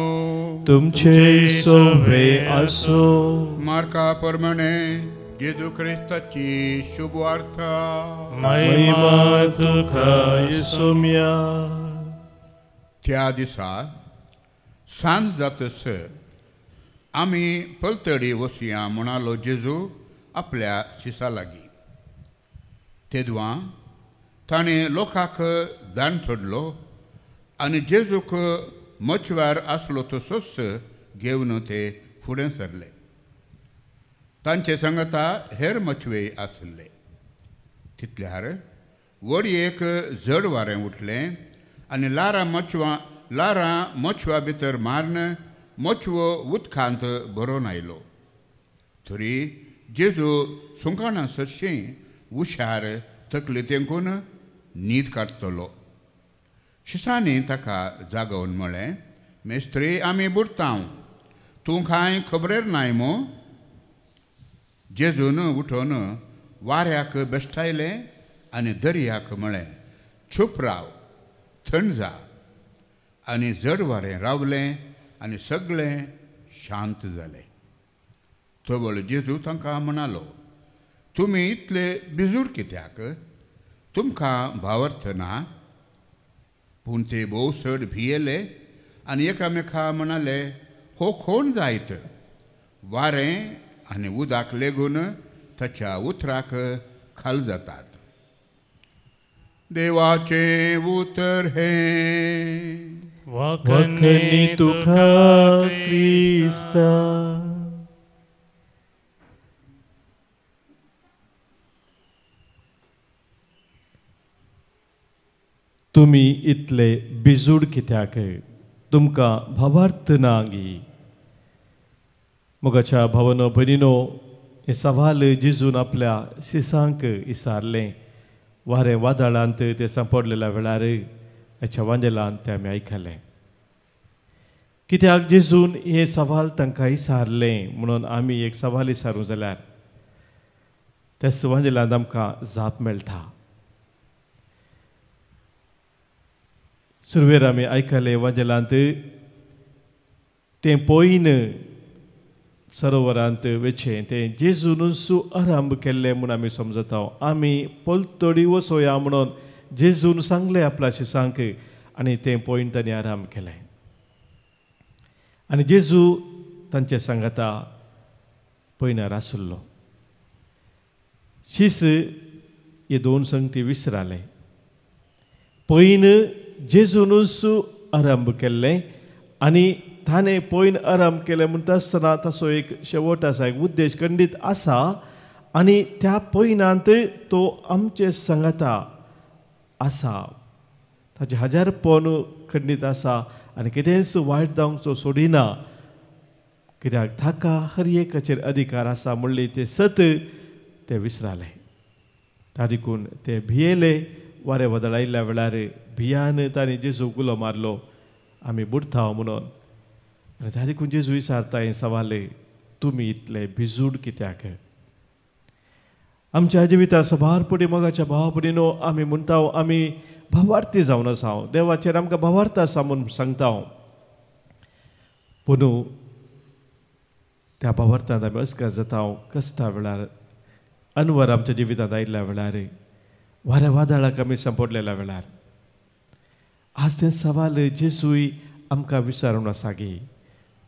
तुमचे सोवे आसो. मार्का प्रमाणे जेजू क्रिस्ताची शुभवार्ता. महिमा तुका येसुम्या. त्या दिसा सांज जातस आमी पलतडी वचया म्हणालो जेजू आपल्या शिसा लागीं. तेदवां ताणें लोकांक दान सोडलो आनी जेजूक मचव्यार आसलो तसोच घेवन ते फुडें सरले. तांचे सांगता हेर मचवे आसले. तितल्यार वडयेक जड वारें उठलें आनी लारां मचव्या भितर मारून मचवो उदकांत भरोवन आयलो. तरी जेजू सुंकाणा सरशीं उशार तकली तेंकून न्हीद काडटलो. शिसांनी ताका जागोवन म्हळें, मेस्त्री आमी बुडतांव, तूं कांय खबरेर नाय मू? जेजून उठोवन वाऱ्याक बेश्टायलें आनी दर्याक म्हळें, चूप राव, थंड जा. आनी जड वारें रावलें आनी सगळें शांत जालें. तवळ जेजू तांकां म्हणालो, तुमी इतले बिजूर कित्याक? तुमकां भावार्थ ना? पूण ते भोव चड भियेले आनी एकामेका म्हणाले, हो कोण जायत? वारें आनी उदक लेगून ताच्या उतराक खाल जातात. देवाचें उतर हें. वखणी तुका क्रिस्ता. तुमी इतले बिजूड कित्याक? तुमकां भावार्थ ना गी? मोगाच्या भावनो भयणीनो, हें सवाल जेजून आपल्या शिसांक इसारलें. वारें वादळांत ते सांपडलेल्या वेळार हाच्या वांजेलान तें आमी आयकलें. कित्याक जेजून हें सवाल तांकां इसारलें म्हणून आमी एक सवाल इसारूं जाल्यार त्याच वांजेलांत आमकां जाप मेळटा. सुरवेर आमी आयकलें वांजेलांत तें पयन सरोवरांत वेचें तें जेजूनच आरंभ केल्लें म्हूण आमी समजता. आमी पलतडी वसोया म्हणून जेजून सांगलें आपल्या शिसांक आनी तें पळोवन तांणी आराम केलें. आनी जेजू तांचे सांगाता पयनार आशिल्लो. शीस हे दोन संगती विसराले. पयन जेजूनच आरंभ केल्लें आनी ताणें पयन आराम केलें म्हणटा आसतना ताचो एक शेवट आसा, एक उद्देश खंडीत आसा आनी त्या पयनांत तो आमचे सांगाता आसा. ताचें हजारपण खंडीत आसा आनी कितेंच वायट जावंक तो सोडिना, कित्याक ताका हर एकाचेर अधिकार आसा म्हणली तें सत ते विसराले. ता देखून ते भियेले. वारें वादळ आयिल्ल्या वेळार भियान तांणी जेजू उलो मारलो, आमी बुडटा म्हणून. आनी ता देखून जेजू विचारता हें सवाल, तुमी इतले भिजूड कित्याक? आमच्या जिविता सभार पडी मोगाच्या भावा भयणीनो, आमी म्हणटा आमी भावार्थी जावन आसा, देवाचेर आमकां भावार्थ आसा म्हूण सांगता. पूण त्या भावार्थांत आमी अस्कर जाता, कश्टा वेळार अनवर आमच्या जिवितांत आयिल्ल्या वेळार, वाऱ्या वादळाक आमी सांपडलेल्या वेळार, आज तें सवाल जेजूय आमकां विचारून आसा गी,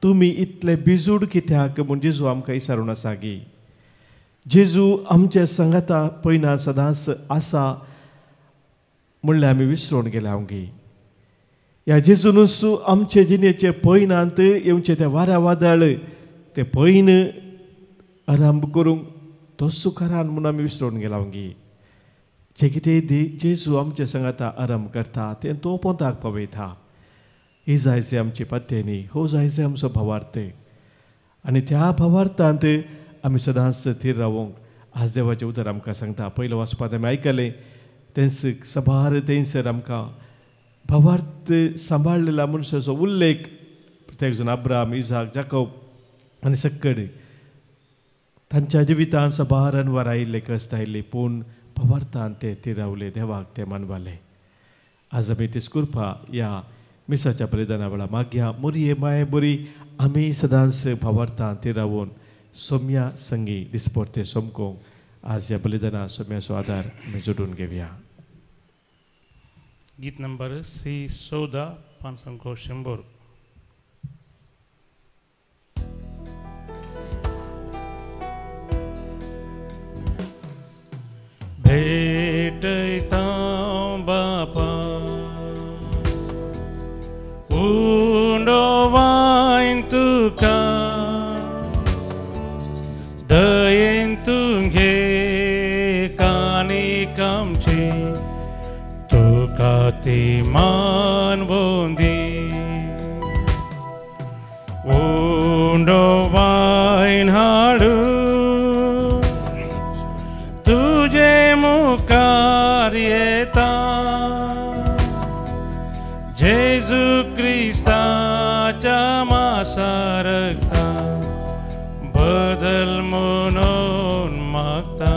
तुमी इतले बिजूड कित्याक म्हूण जेजू आमकां विचारून आसा गी. जेजू आमच्या सांगाता पयना सदांच आसा म्हणल्यार आमी विसरून गेल्या गी. ह्या जेजूनूच आमचे जिणेचे पयनांत येवचे ते वाऱ्या वादळ ते पयन आरंभ करूंक तो सुखारान म्हूण आमी विसरून गेला गी. जे कितें जेजू आमचे सांगाता आरंभ करता तें तो पोंताक पावयता. ही जायचे आमची पत्तेनी, हो जायचे आमचो भावार्थ आनी त्या भावार्थांत आमी सदांच थीर रावूंक आज देवाचें उतर आमकां सांगता. पयलें वाचपांत आमी आयकलें तेंच सबार थंयसर आमकां भावार्थ सांबाळलेल्या मनशाचो उल्लेख, प्रत्येक जाण अब्राम, इजाक, जाकोब आनी सक्कड तांच्या जिवितांत सबार अनवर आयिल्ले, कश्ट आयिल्ले, पूण भावार्थान ते थीर रावले, देवाक ते मानवाले. आज आमी तीच कृपा ह्या मिसाच्या बलिदाना वेळार मागया. मोरये माये बरी आमी सदांच भावार्थान थीर रावून सोम्या संगी दिसपडते सोमकोंक आज ह्या बलिदाना सोम्याचो आदार आमी जोडून घेवया. गीत नंबर सी 14 500. भेटयता बापा उंडो वायन तुका दयेन तुगे कानी कामची तुका ती मान बोंदी उंडो वायन हाडू तुझे मुखार येता जेजू क्रिस्ताच्या मासा रक्ता बदल म्हणून मागता.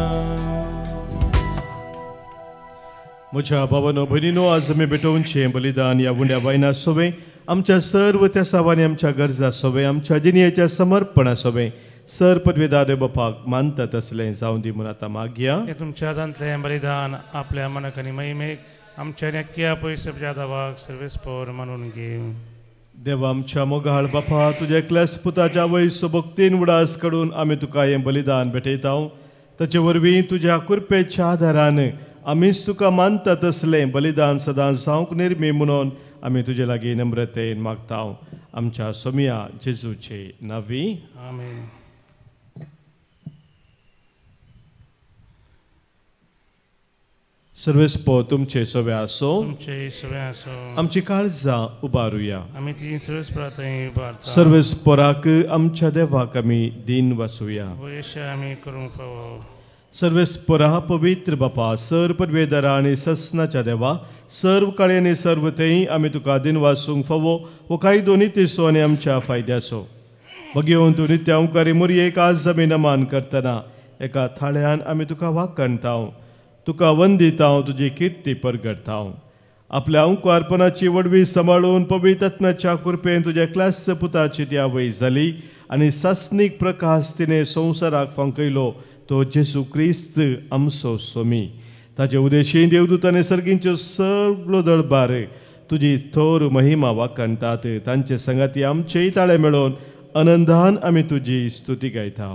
म्हज्या भावानो भयणीनो, आज आमी भेटोवचें बलिदान ह्या उंड्या वायना सोवें आमच्या सर्व त्या सावांनी आमच्या गरजा सोवें आमच्या जिणेच्या समर्पणा सोवें सर पदवेदा देव बापाक मानता तसलें जावं दी म्हूण आतां मागया. हें तुमच्या हातांतलें बलिदान आपल्या मनाक आनी महिमेक आमच्या नक्की पयस दावाक सर्वेस पोर मानून घेव. देवा आमच्या मोगाळ बापा, तुज्या एकल्याच पुताच्या वयसो भक्तीन उडास काडून आमी तुका हें बलिदान भेटयता. ताचे वरवीं तुज्या कृपेच्या आदारान आमीच तुका मानता तसलें बलिदान सदां जावंक निर्मी म्हणून आमी तुजे लागीं नम्रतेन मागता. आमच्या सोमिया जेजूचे नांवी आमेन. सर्वेस्पो तुमचे सवे आसो, तुमचे सवे आसो. आमची काळजां उबारुया, आमी ती सर्वेस्पराथंय उबारता. सर्वेस्पराक आमच्या देवाक आमी दीन वासुया, वयशे आमी करूंक फावो. सर्वेस्परा पवित्र बापा, सर पदवेदारा आनी ससनाच्या देवा, सर्व काळे आनी सर्व थंय आमी तुका दीन वासूंक फावो हो कायदो नितीचो आनी आमच्या फायद्याचो. बगेवन तूं नित्या ओंकारी मोरयेक आज आमी नमान करतना एका थाळ्यान आमी तुका वाखणता, तुका वंदिता, तुजी किर्ती परगडता. आपल्या अंकुरपणाची वडवी सांबाळून पवित्र आत्म्याच्या कृपेन तुज्या क्लास पुताची ती आवय जाली आनी सासणीक प्रकाश तिणें संवसाराक फांकयलो तो जेजू क्रिस्त आमचो सोमी. ताचे उदेशी देवदूतांनी सर्गींच्यो सगळो दळबार तुजी थोर महिमा वाखणतात. तांचे संगाती आमचेय ताळे मेळोवन आनंदान आमी तुजी स्तुती गायता.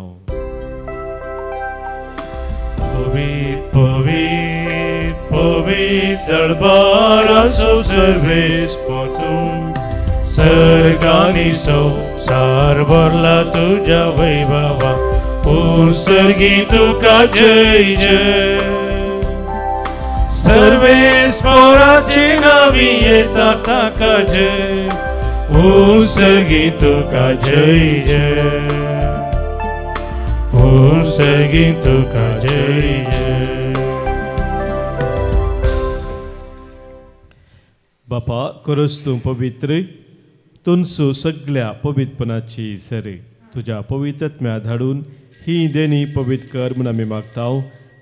पवित्र पवित्र पवित्र दरबाराचो सर्वेस्पर तूं सर्गांनी संवसार भरला तुज्या वैभवा, पूण सर्गी तुका जय जय. सर्वेस्पराचे नांवी येता ताका जय, पूण सर्गी तुका जय जय, पूण सर्गी तुका जय जय. बापा खरोच तूं पवित्र, तुमचो सगळ्या पवित्रपणाची सरी तुज्या पवित्र आत्म्या धाडून ही देणी पवित्र कर म्हूण आमी मागता.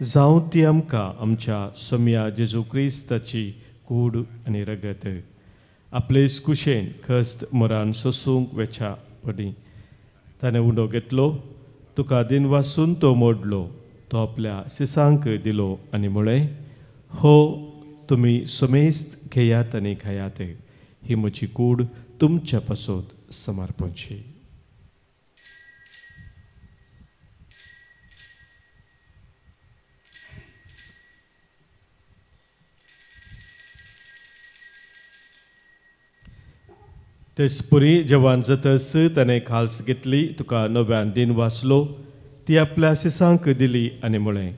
जावं ती आमकां आमच्या सोम्या जेजू क्रिस्ताची कूड आनी रगत. आपले कुशेन खस्त मरान सोसूंक वेच्या पडी ताणें उंडो घेतलो, तुका दिन वासून तो मोडलो तो आपल्या शिसांक दिलो आनी म्हळें, हो तुमी समेस्त घेयात आनी खायात, ही म्हजी कूड तुमच्या पासत समर्पणची. तेचपुरी जेवण जातच ताणें खाल्स घेतली, तुका नव्यान दिन वाचलो, ती आपल्या शिसांक दिली आनी म्हळें,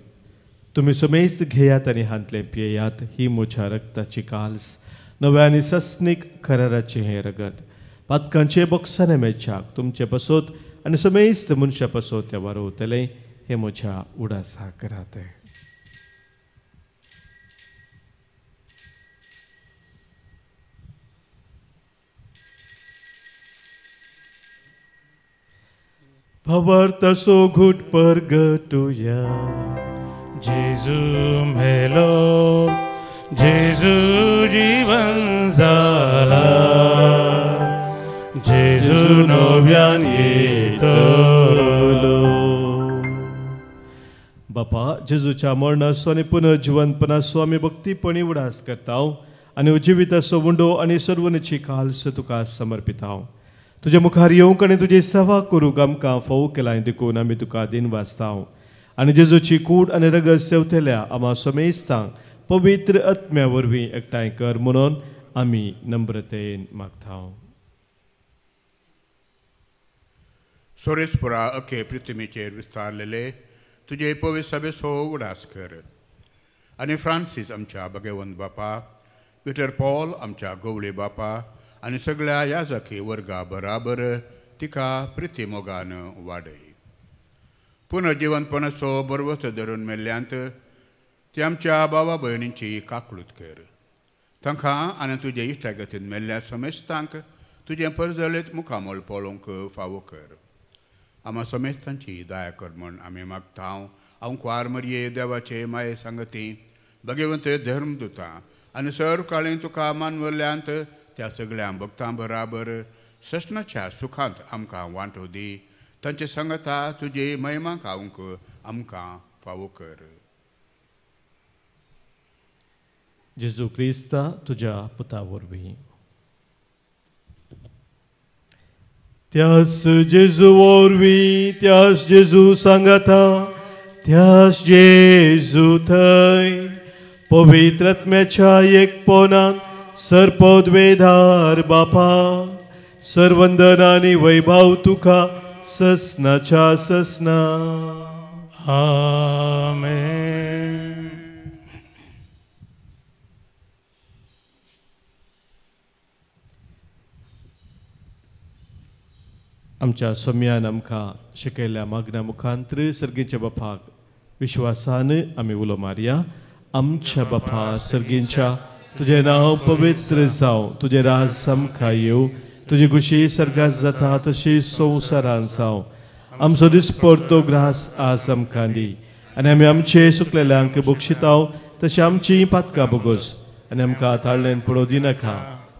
तुमी समेस्त घेयात आनी हांतलें पियेयात, ही म्हज्या रक्ताची काल्स, नव्या आनी सस्नीक कराराचें हें रगत, पातकांचे बोक्साने मेळच्याक तुमचे पासत आनी समेस्त मनशा पासत तें वारोवतलें, हें म्हज्या उडासा करात. भवर्तसो घुट परगतुया जेजू मेलो, जेजू जीवन जाला, जेजू नव्यान येतलो. बापा, जेजूच्या मरणाचो आनी पुनर्जिवनपणाचो आमी भक्तीपणी उडास करता आनी जिविताचो उंडो आनी सर्वनीची काल्स तुका समर्पिता. तुजे मुखार येवंक आनी तुजी सेवा करूंक आमकां फावो केलां देखून आमी तुका दिन वाचता आनी जेजूची कूड आनी रगत सेवतल्या आमा समेस्तांक पवित्र आत्म्या वरवीं एकठांय कर म्हणून आमी नम्रतेन मागता. सोरेसपुरा अखे पृथ्वीचेर विस्तारलेले तुजे पवित्र सभेचो उडास कर आनी फ्रांसीस आमच्या भगवंत बापा, पिटर पॉल आमच्या गवळी बापा आनी सगळ्या याजकी वर्गा बराबर तिका प्रिती मोगान वाडय. पुनर्जिवनपणाचो बरवत धरून मेल्ल्यांत ती आमच्या बाबा भयणींची काकळूत कर. तांकां आनी तुजे इश्टागतीन मेल्ल्या समेस्तांक तुजें परजळीत मुखामोल पळोवंक फावो कर. आमा समेस्तांची दया कर म्हण आमी मागता. हांव कुवार मरये देवाचे माये सांगती भगवंत धर्मदुतां आनी सर काळी तुका मानवल्ल्यांत त्या सगळ्या भक्तां बराबर ससनाच्या सुखांत आमकां वांटो दी. तांचे सांगता तुजी महिमा गावंक आमकां फावो कर. जेजू क्रिस्ता तुज्या पुता वरवीं. त्यास जेजू वरवीं, त्यास जेजू सांगता, त्यास जेजू थंय पवित्र आत्म्याच्या एकपणान सर्पद्वेधार बापा, सर्वंदन आनी वैभव तुका ससनाच्या ससना. आमेन. आमच्या सोम्यान आमकां शिकयल्ल्या मागण्या मुखांत्र सर्गीच्या बापाक विश्वासान आमी उलो मारया. आमच्या बापा सर्गींच्या, तुजें नांव पवित्र जावं, तुजें राज आमकां येवं, तुजी खुशी सर्गात जाता तशी संवसारान जावं. आमचो दिसपडतो ग्रास आज आमकां दी आनी आमी आमचे सुकलेल्यांक बक्षिताव तशें आमची पातकां बोगोस आनी आमकां ताळ्ळेन पडोवं दिनाका,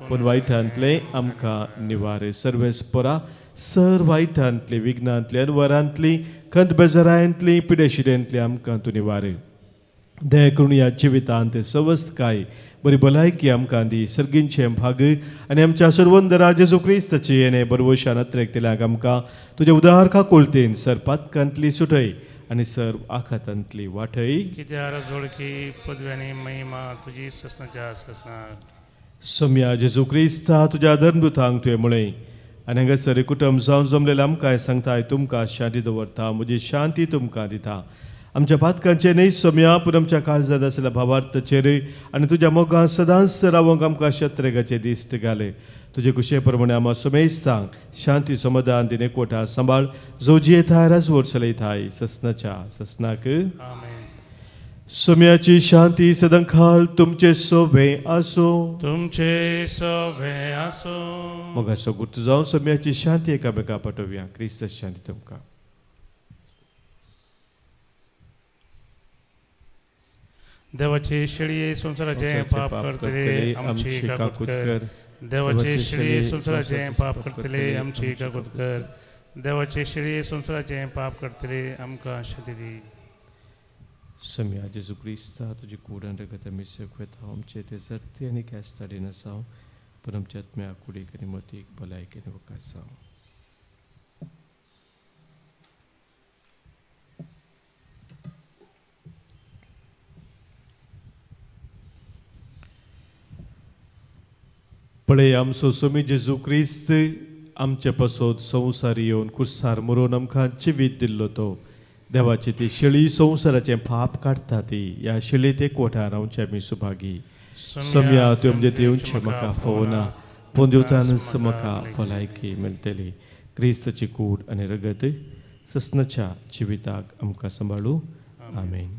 पूण वायटांतलें आमकां निवारे. सर्वेस परा सर वायटांतली, विघ्नांतली, अनवरांतली, खंत बेजारांतली, पिडेशिडेंतली आमकां तूं निवारे. दया करून ह्या जिवितांत सवस्तकाय बरी भलायकी आमकां दी. सर्गींचे भाग आनी आमच्या सर्वंदरा जेजू क्रिस्ताची येणे बरवशान अत्रेकतल्यांक आमकां तुज्या उदार काकुळतेन सर पातकांतली सुटय आनी सर आखातांतली वाटय. कित्याक जोडकी पदव्यांनी महिमा तुजी ससनाच्या ससना. सम्या जेजू क्रिस्ता तुज्या धर्मदूतांक तुवें म्हळें आनी हांगासर कुटुंब जावन जमलेलें आमकां सांगताय, तुमकां शांती दवरता, म्हजी शांती तुमकां दिता. आमच्या पातकांचे न्हय सोम्या, पूण आमच्या काळजांत आशिल्ल्या भावार्थाचेर आनी तुज्या मोगान सदांच रावंक आमकां शत्रेगाचे दिश्ट घाले. तुजे कुशे प्रमाणे आमा समेस्तांक शांती समाधान दिने कोटा सांबाळ, जो जियेताय राजवट चलयताय ससनाच्या ससनाक. सोम्याची शांती सदांकाळ तुमचे सोबे आसो. तुमचे सोबे आसो. मोगाचो गुर्त जावन सोम्याची शांती एकामेका पाठोवया. क्रिस्त शांती तुमकां. देवाचे शेळये संवसाराचे पाप करतले आमची काकूत कर. देवाचे शेळये संवसाराचे पाप करतले आमची काकूत कर. देवाचे शेळये संवसाराचे पाप करतले आमकां शांती दी. सम्या जेजू क्रिस्ता तुजी कूड आनी रगत आमी सेवता आमचे ते सर्ती आनी ख्यास्त नासांव पूण आमच्या आत्म्या कुडीक आनी मतीक भलायकी आनी वकास जावं. पळय आमचो स्वामी जेजू क्रिस्त आमचे पासत संवसार येवन कुर्सार मरोवन आमकां जिवीत दिल्लो तो देवाची ती शेळी संवसाराचें पाप काडटा ती ह्या शेळीत एकवटान रावचे आमी सुभागी. सम्या त्यो म्हणजे येवचें म्हाका फोवना पूण देवतानच म्हाका भलायकी मेळटली. क्रिस्ताची कूड आनी रगत ससनाच्या जिविताक आमकां सांबाळू. आमेन.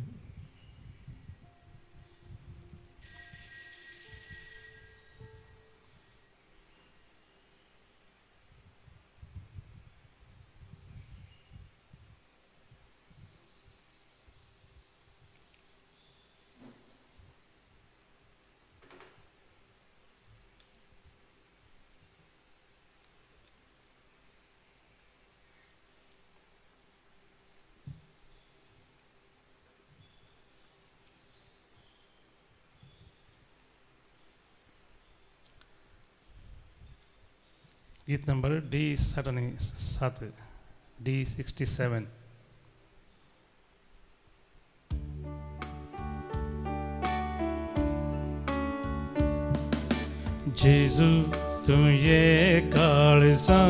गीत नंबर D67, D67. जेजू तुझे काळजा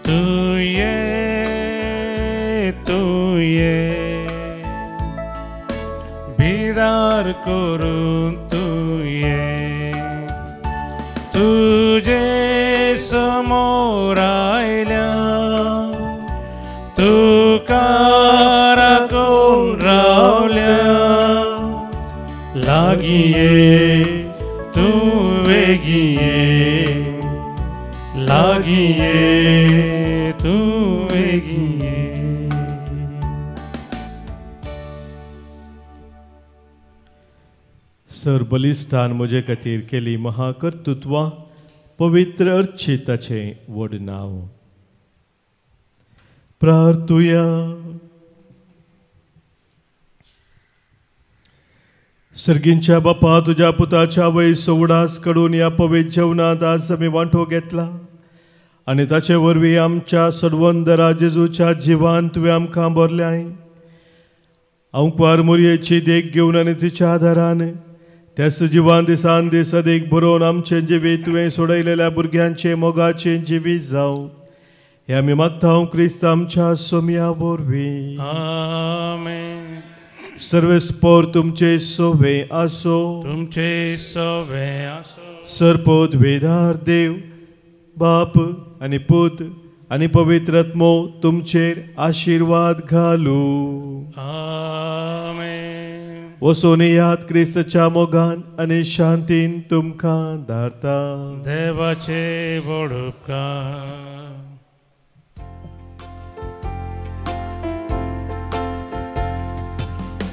तुये तुये बिरार करून तुये तुझे समोर आयल्या तुका राखून रावल्या लागीं तूं वेगीं लागीं तूं वेगीं. सर बलिस्थान म्हजे खातीर केली महाकर्तृत्वां पवित्र अर्चिताचें व्हड नांव. प्रार्थुया. सर्गींच्या बापा तुज्या पुताच्या वय सोवडास कडून ह्या पवित्र जेवणांत आज आमी वांटो घेतला आनी ताचे वरवीं आमच्या सर्वंदरा जेजूच्या जिवान तुवें आमकां भरल्याय. आंकवार मोरयेची देख घेवन आनी तिच्या आदारान त्याच जिवान दिसान दीस अदीक बरोवन आमचें जिवीत तुवें सोडयलेल्या भुरग्यांचें मोगाचें जिवीत जावं हें आमी मागता क्रिस्त आमच्या सोम्या वरवीं. आमेन. सर्वेस्पोर तुमचे सोवे आसो तुमचे सोवे आसो. सरपोत वेदार देव बाप आनी पूत आनी पवित्र आत्मो तुमचेर आशिर्वाद घालू. आमेन. वसोन याद क्रिस्ताच्या मोगान आनी शांतीन तुमकां धाडता. देवाचे व्हड उपकार.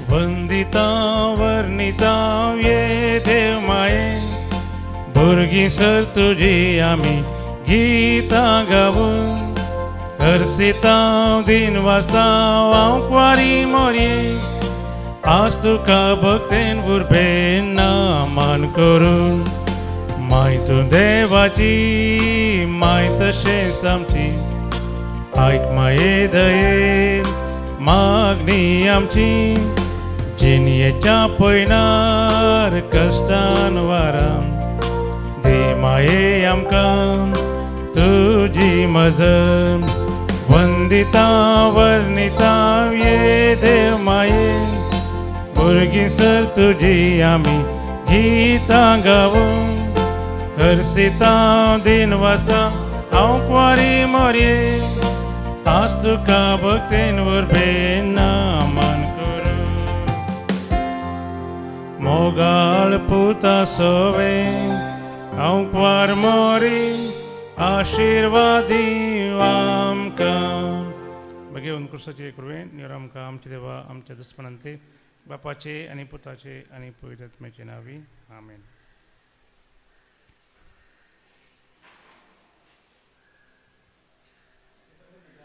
वंदिता वर्णिता ये देव माये भुरगीं सर तुजी आमी गीतां गावून हर्षिता दिन वाजता हांव कुवारी मोरये आज तुका भक्तेन उर्बेन ना मान करून माय तूं देवाची माय तशेंच आमची आयक माये दये मागणी आमची जिणयेच्या पयणार कश्टान वारान दे माये आमकां तुजी मजत. वंदिता वर्णिता ये देव माये भुरगीं सर तुजी आमी गीतां गावून हर्षिता दिन वाजता हांव कुवारी मोरये आज तुका भक्तेन उर्बेन ना मान करूं. मोगाळ पुता सोवे हांव कुवार मोरी आशिर्वादी आमकां. भगेवन क्रुसाचे कृपेन निवर आमकां आमच्या देवा आमच्या दुस्मनांतले बापाचे आनी पुताचे आनी पवित्र आत्म्याचे नांवी. आमेन.